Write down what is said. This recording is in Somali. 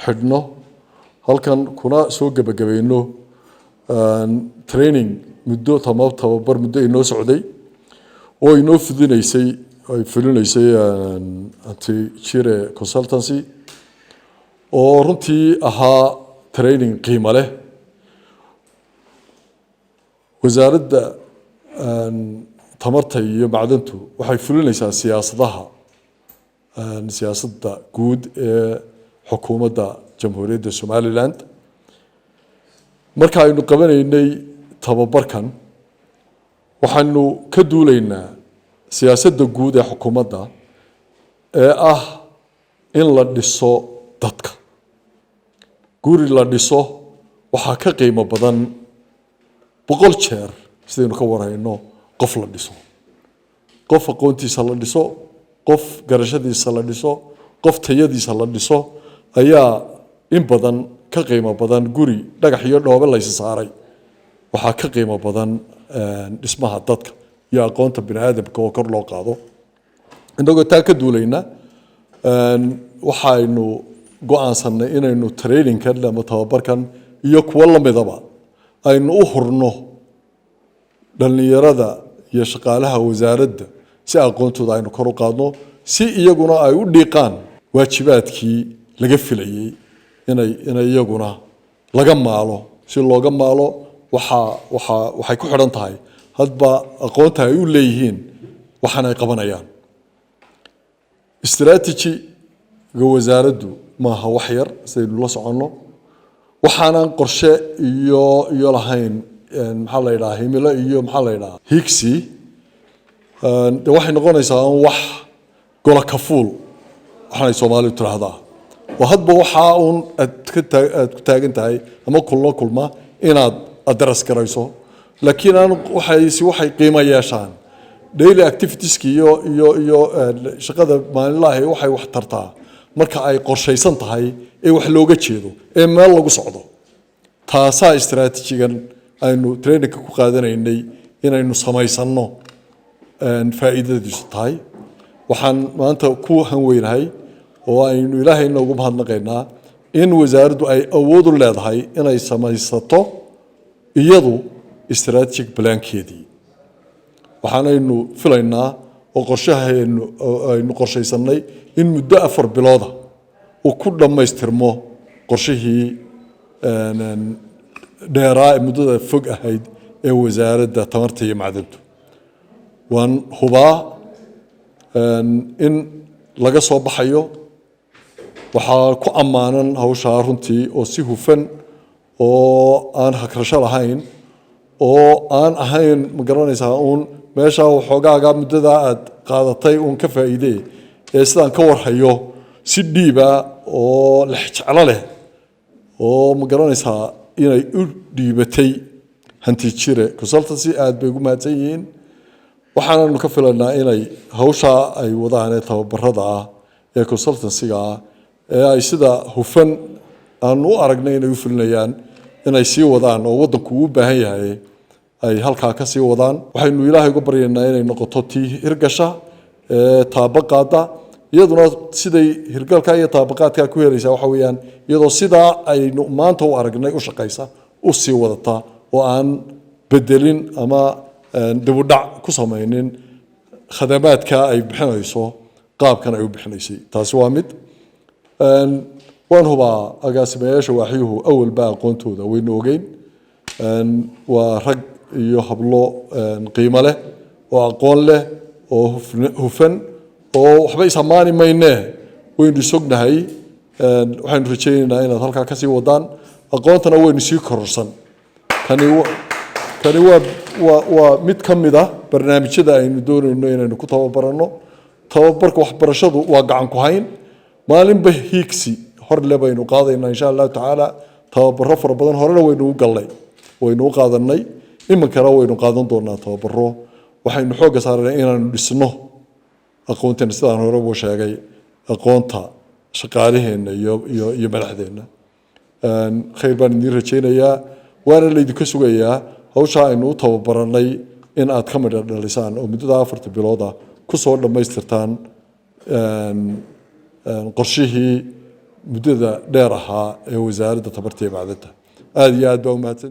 xidhno halkan kuna soo gebagabayno training muddo tama tababar muddo inoo socday oo inoo fudinaysay, ay fulinaysay Antijire Consultancy, oo runtii ahaa training qiimo leh. Wasaaradda Tamarta iyo Macdantu waxay fulinaysaa siyaasadaha, siyaasadda guud ee xukuumadda Jamhuuriyadda Somaliland. Marka aynu qabanaynay tababarkan, waxaanu ka duulaynaa siyaasadda guud ee xukuumadda ee ah in la dhiso dadka. Guri la dhiso waxaa ka qiimo badan 100 jeer, sidaynu ka warhayno, qof la dhiso, qof aqoontiisa la dhiso, qof garashadiisa la dhiso, qof tayadiisa la dhiso ayaa in badan ka qiimo badan guri dhagax iyo dhoobe laysa saaray. Waxaa ka qiimo badan dhismaha dadka iyo aqoonta bini aadamka oo kor loo qaado. Innagoo taa ka duulayna, waxaynu go-aansanay inaynu trainingkan ama tababarkan iyo kuwo lamidaba aynu u hurno dhallinyarada iyo shaqaalaha wasaaradda, si aqoontooda aynu kor u qaadno, si iyaguna ay u dhiiqaan waajibaadkii laga filayey inay iyaguna laga maalo. Si looga maalo waxay ku xidhan tahay hadba aqoonta ay u leeyihiin waxaan ay qabanayaan. Istaraatijiga wasaaraddu maaha wax yar, sidaynu la soconno. Waxaanan qorshe iyo lahayn, maxaa la yidhaha, himilo iyo, maxaa la yidhaha, higsi, de waxay noqonaysaa un wax gola kafuul waxaanay Soomaalidu tiraahdaa, oo hadba waxaa uun aad ku taagan tahay ama kullo kulma inaad address garayso. Laakiin aan waxaysi waxay qiimo yeeshaan daily activitieska iyo shaqada maalinlaha. Waxay wax tartaa marka ay qorshaysan tahay ee wax looga jeedo ee meel lagu socdo. Taasaa istaraatiijigan aynu trainingka ku qaadanaynay inaynu samaysanno faa'iidadiisu tahay. Waxaan maanta ku hanweynahay oo aynu Ilaahayna ugu mahadnaqaynaa in wasaaraddu ay awood u leedahay inay samaysato iyadu strategic plankeedii. Waxaanaynu filaynaa oo qorshahaynu aynu qorshaysanay in muddo 4 bilooda uu ku dhammaystirmo qorshihii dheeraa ee muddada fog ahayd ee Wasaaradda Tamarta iyo Macdantu. Waan hubaa in laga soo baxayo. Waxaa ku ammaanan hawshaa runtii oo si hufan oo aan hakrasho lahayn oo aan ahayn, ma garanaysaa, uun meesha waxoogaaga muddadaa aad qaadatay uun ka faa'iidee, ee sidaan ka warhayo si dhiiba oo lexjeclo leh oo, ma garanaysaa, inay u dhiibatay Hanti Jire Consultancy. Aad bay ugu mahadsan yihiin. Waxaananu ka filanaa inay hawshaa ay wadaan ee tababarada ah ee consultancyga ah ee ay sida hufan aanu u aragnay inay u fulinayaan inay sii wadaan, oo waddanku uu u baahan yahay ay halkaa ka sii wadaan. Waxaynu Ilaahay uga baryaynaa inay noqoto tii hirgasha ee taabo qaada. Iyaduna siday hirgalka iyo taabaqaadka ku helaysaa waxa weeyaan iyadoo sidaa aynu maanta u aragnay u shaqaysa, u sii wadata oo aan bedelin ama dibudhac ku samaynin khadamaadka ay bixinayso qaabkan ay u bixinaysay. Taasi waa mid. Waan hubaa agaasimayaasha waaxyuhu awalba aqoontooda waynu ogeyn. Waa rag iyo hablo qiimo leh oo aqoon leh oo hufan oo waxba is ammaani maynee, waynu isognahay. Waxaynu rajaynaynaa inaad halkaa kasii wadaan, aqoontana waynu sii kororsan. Kani waa mid ka mid ah barnaamijyada aynu doonayno inaynu ku tababaranno. Tababarka waxbarashadu waa gacan ku hayn, maalinba hiigsi hor le baynu qaadaynaa, insha Allahu tacaala. Tababaro fara badan horena waynu u gallay, waynu u qaadanay, iminkana waynu qaadan doonaa tababaro. Waxaynu xoogga saarnay inaanu dhisno aqoonteena, sidaan hore ugu sheegay, aqoonta shaqaalaheenna iyo madaxdeenna. Khayr baan idiin rajaynayaa, waana laydinka sugayaa hawshaa aynu u tababaranay in aad ka midha dhalisaan oo muddada 4ta bilooda kusoo dhammaystirtaan qorshihii. Muddada dheer ahaa ee Wasaaradda Tamarta iyo Macdanta. Aada iyo aad baa umahadsan.